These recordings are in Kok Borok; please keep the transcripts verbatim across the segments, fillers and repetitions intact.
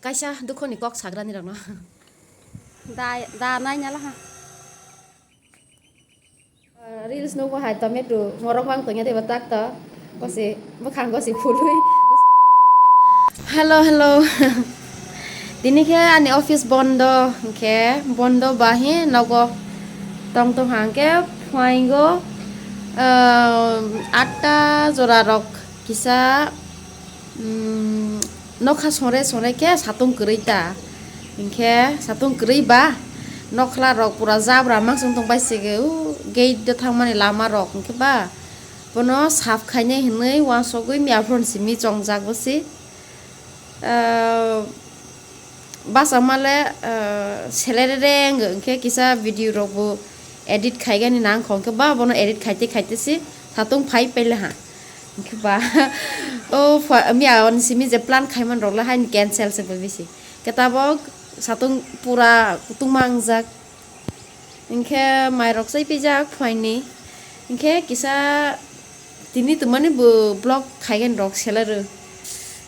Kaisa dukhoni kok sagrani rokno. Da, da nai nala ha. Ah, reels nugo hai tomato morok mang tongya deba tak to. Kosi, bwkhang kosi phului. Hello, hello. Tini khe ani office bondo, hwnkhe bondo ba hi nogo tong tong hwnkhe phuaingo, ah, atta jora rok kisa, mm, nokha songre songre khe satung kwrwi ta. Hinkhe satung kwrwi ba nokhla rok pura jabra mangsong tong bai se o gate do thangmani lama rok hinkhe ba bono saf khainai hinwi uansugwi miyaphron simi chongjak bo se. Ah, basa male, ah, selere reng hinkhe kisa video rok bo edit khaigani nang kho hinkhe ba bono edit khaite khaite se satung phai paile ha. Hinkhe ba, o pha-, miya on simi je plan khaiman rok le hain cancel se bo bisi. Khe tabok satung pura kutung mangjak. Hinkhe mai rok sai pijak phaini. Hinkhe kisa tini twmani bo vlog khaigen rok selero.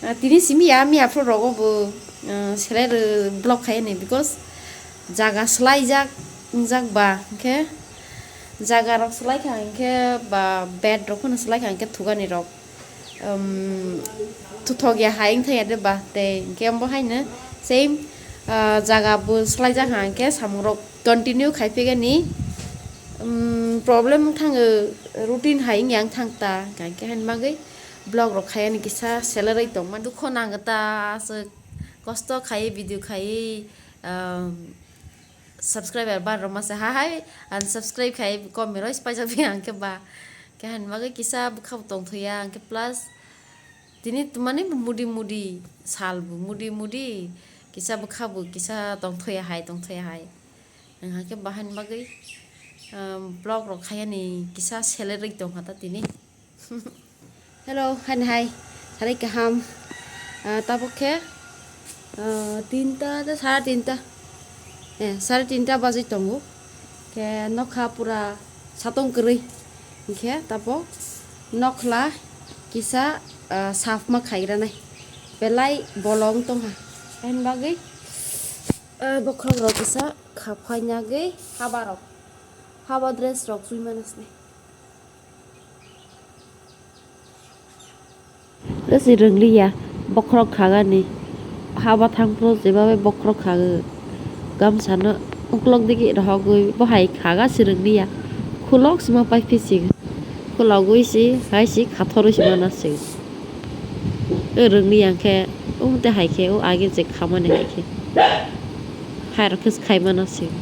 Ah, tini simi ya miya phro rogo bo, ah, selero vlog khaini because jaga slaijak wngjak ba hinkhe jaga rok slai kha hinkhe ba bed rok phano slai kha hinkhe thugani rok. Um, thuthok ya hai wngthang ya de ba tei hinkhe bo haino same, ah, jaga bo swlaijak ha hinkhe samung rok continue khai phigani, um, problem wngthang, routine hai wngya wngthang ta hinkhe haini bagwi vlog rok khai ani kisa selerwi tongma dukho nang ta aswk kosto khai video khai, um, subscriber bar rok masa ha hai unsubscribe khai kom roi paijak phi ang khe ba khe han bagwi kisa bwkha bo tongthok ya ang khe plus tini mani mudi mudi sal bo mudi mudi kisa bwkha bo kisa tongthok ya hai tongthok ya hai ang khe bahani bagwi, um, vlog rok khai ani kisa selerwi tong kha ta tini. Hello, haini hai, sarai kaham. Ah, tabuk khe, ah, tinta, sara tinta. Eh, sara tinta bajwi tongo. Khe nokha pura satong kwrwi. Hinkhe tabuk nokhla kisa, ah, safma khaigra nai. Belai bolong tongha. Haini bagwi, ah, bokhorok rok kisa khaphai nagwi haba rok. Haba dress rok chwi mana sinai. Rwsi rwngliya, bokhorok khagani. Haba thangphuru jebabe bokhorok khagwi. Gamsano uklok digi rohogwi bo hai khaga si rwngliya. Khulok sima pai phising. Khulogwi si, hai si, khathorwi sima nasing. O rwngliya khe, o tei hai khe, o age je khamani hai khe. Hai rok khe khaima nasing.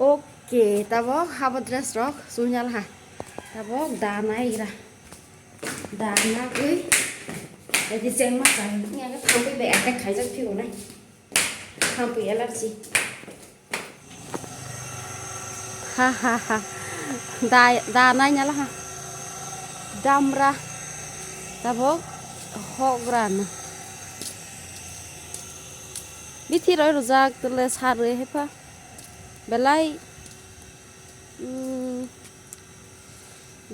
Ok, tabuk haba dress rok suinal ha. Tabuk da naigra. Da nagwi. Jadi chengma chai. Ni age thampui bai attack khaijak phiyo nai. Thampui allergy. Ha ha ha. Da, da nai nala ha. Damra. Tabuk hogra na. Bithi roi rujak tole sarwi hepha. Belai, mm,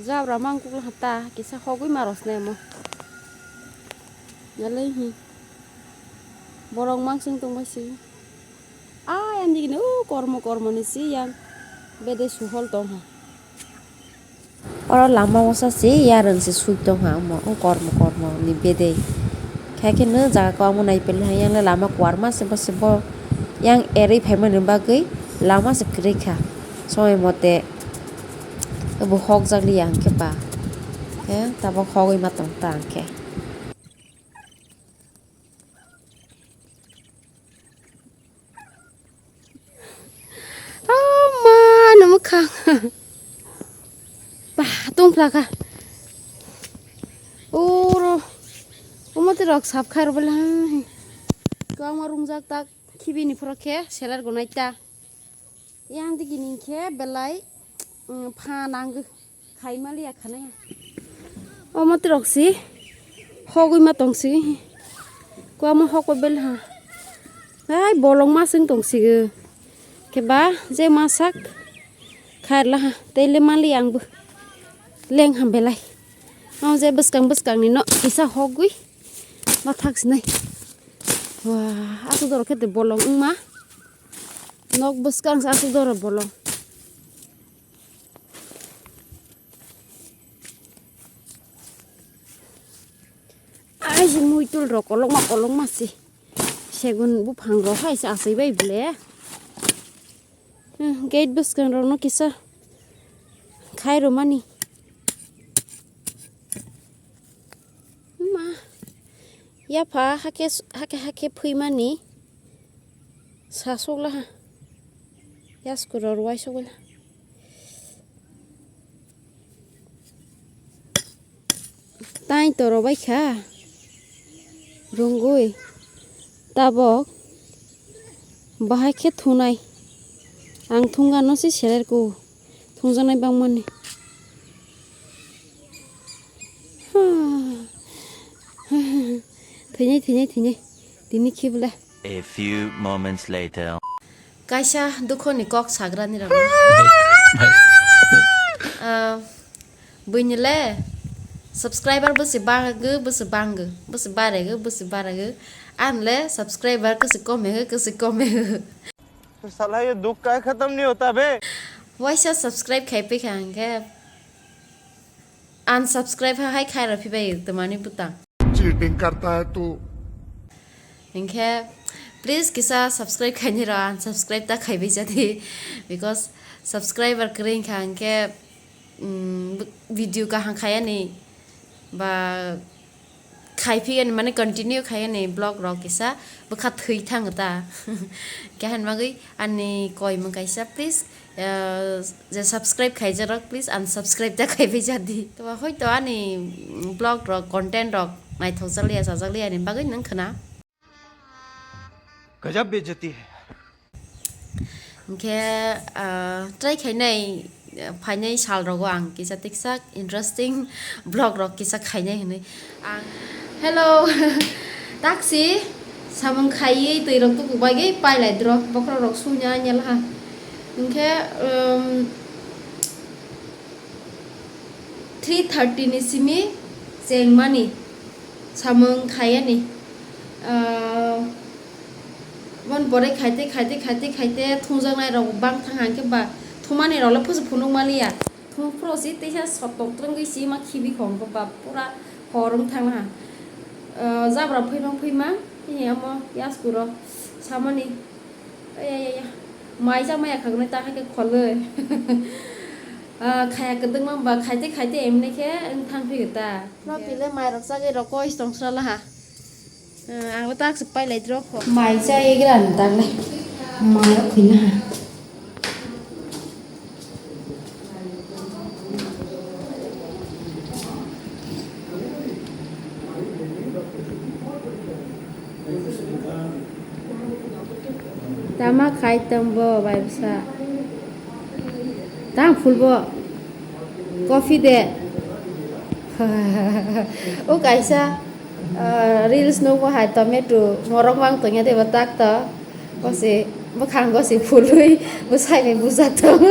jabra mangkuk hata kisa hogwi ma rosne mo. Nalai hi. Borok mangsung tongbai si. Ai, ani gini, o, kormo, kormo ni si yang bede suhol tong ha. Oro lama usa si yarwng si sui tong ha, omo, o kormo, kormo ni bede. Khai khe no jaga kwbangma nai peli hai, yang le lama kwar ma se bo se bo yang erwi phai mani bagwi lama se kwrwi kha. Somoi mote bo hokjak li ya hwnkhe ba. Khe tabok hogwi ma tong ta hwnkhe. Oh, ma, no mwkhang. Ba, tongphla kha. Oro, omo tei rok sap khai rw bwla. Kwbangma rungjak tak, khibi ni phoro khe seler gonai ta. Yang digi ni khe belai, mm, pha nang khai mali ya khana ya. Omo tei rok si hogwi ma tong si. Kwbangma hok pa bel ha. Hai bolong ma sing tong si. Ba je masak khairlaha tei le mali ang bo leng ham belai. Ang je bwskang bwskang ni no kisa hogwi ma thak sinai. Wah, asuk doro khe bolong wngma. Nok bwskang sa asuk doro bolong. Ai je muitul rok kolokma kolokma se. Segun buphang rok hai se asai bai bole. Hmm, gate bwskang rok no kisa khai romani. Ma, yapha hake, hake, hake phuimani sasukla ha. Yasku rw-, rwai sogwla. Tai toro bai kha. Rungui. Tabok. Bahai khe thunai. Ang thungano se seler ku. Thungjaknai bangmani. Thwinai, thwinai, thwinai. Tini khibla. A few moments later. Kaisa dukhoni kok sagrani rok. Ah, buini le subscriber bwswi bangwi, bwswi bangwi, bwswi baraiwi, bwswi baraiwi. Ani le subscriber kwswi komegwi, kwswi komegwi. साला ये दुख का खत्म नहीं होता बे। Waisa subscribe khai phi kha hwnkhe unsubscribe ha hai khai rw phi bai twmani bwtang. Cheating करता है तू। Hwnkhe please kisa subscribe khaini rw unsubscribe ta khai bai jadi because subscriber kwrwi wngkha hwnkhe, mm, video kaham khayani ba khai phiyani mane continue khayani vlog rok kisa bwkha thwi thango ta. Kehani bagwi ani koimung kaisa please, ah, je subscribe khaijarok please unsubscribe ta khaibai jadi. To hoito ani vlog rok content rok naithok jakliya chajak liya ni bagwi nung khna. गजब बेइज्जती है। Hwnkhe, ah, try khainai, ah, phainai sal rogo ang kisa tiksa interesting vlog rok kisa khainai hwnwi. Ang, hello, taksi samung khaiwi twi rok tuku bagwi pailai dro bokhorok rok sunya nyalaha. Hwnkhe, um, three thirty ni simi chengmani samung khayani. Ah, bon pore khaite, khaite, khaite, khaite thungjaknai rok bang thang hangke ba thumani rok le phusu phunuk maliya. Thung phuro si teisa sottok twrwngwi si ma khibi khong ba pura hor wng thang ha. Ah, jabra phuimang phuimang, tini amo yasku rok samani. Ai, ai, ai, ai. Mai cha maya khaknai ta hai khe kholoi. Ah, khaya kwdwkma ba khaite khaite emni khe wng thang phi ta. No pile mai rok chagwi rok koi tong sala ha. Ah, ang tak se pai lai drok kho. Mai cha ye gran tak le. Mai rok khina ha. Tama khai tong bo bai bwsa. Tang phul bo. Coffee de. O kaisa, ah, reels nukgo hai tomato morok mang tongya de bo tak to. Gosi, bwkhango se phului, bwsai bai buja tong.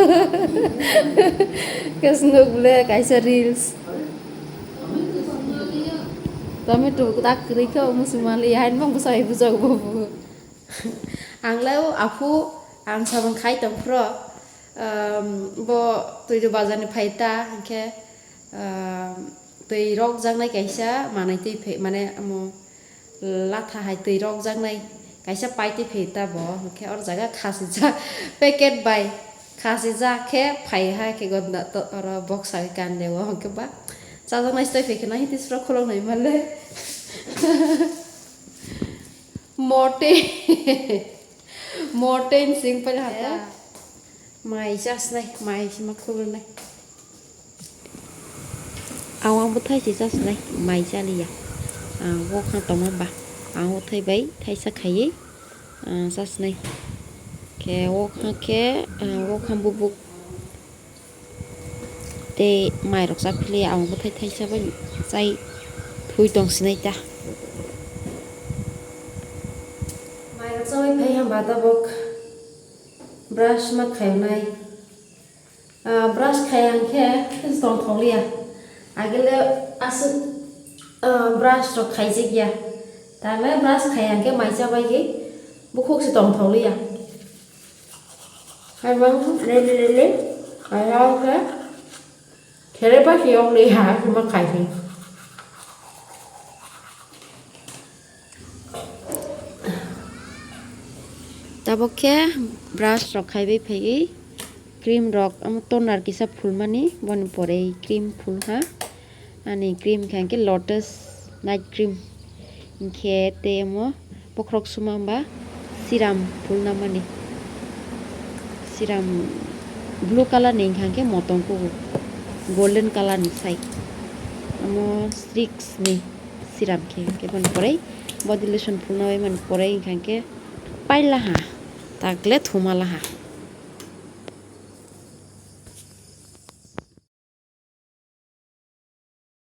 Khe se nuk le kaisa reels. Tomato tak kwrwi khe, omo se manliya, haino bwsai bai bujago bo. Ang le o aphu, ang samung khai tong phro, um, bo twi bazar ni phai ta, hwnkhe, um, twi rok jaknai kaisa manwi twi phai, mane, omo, latha hai twi rok jaknai kaisa paitwi phi ta bo, hwnkhe oro jaga khasijak packet bai khasijak khe phai ha khe gotna to oro boksa khe kande o, hwnkhe ba chajaknai stoi phai kheno hiti suro khulok nai male. Mote. Mote sing pai ha ta. Mai chasnai, mai sima khulunai. Awang bwthai se chasnai, mai chaliya. Ang wokha tongma ba, ang bwthai bai thaisa khaiwi, ah, chasnai. Khe wokha khe, ah, wokha bubuk tei mai rok chak philiya, ang bwthai thaisa bai chai thui tong sinai ta. Mai rok chawi phai hamba tabuk. Brush ma khainai. Ah, brush khaiya hwnkhe tongthokliya. Agile aswk, ah, brush rok khaijak ya. Tame brush khaiya hwnkhe mai chabaigwi bukhuk se tongthokliya. Haibang lele lele khaiya hwnkhe there pa se yokliya, ma khaisi. Tabok khe brush rok khaibai phaiwi cream rok, omo toner kisa phulmani, boni pore cream phulha. Ani cream khe hwnkhe Lotus night cream, hwnkhe tei omo bokhorok suma ba serum phulnamani. Serum blue colour ni hwnkhe motong kugo, golden colour ni sai. Omo six ni serum khe, hwnkhe boni pore body lotion phulna bai mani pore hwnkhe paila ha, takle thuma laha.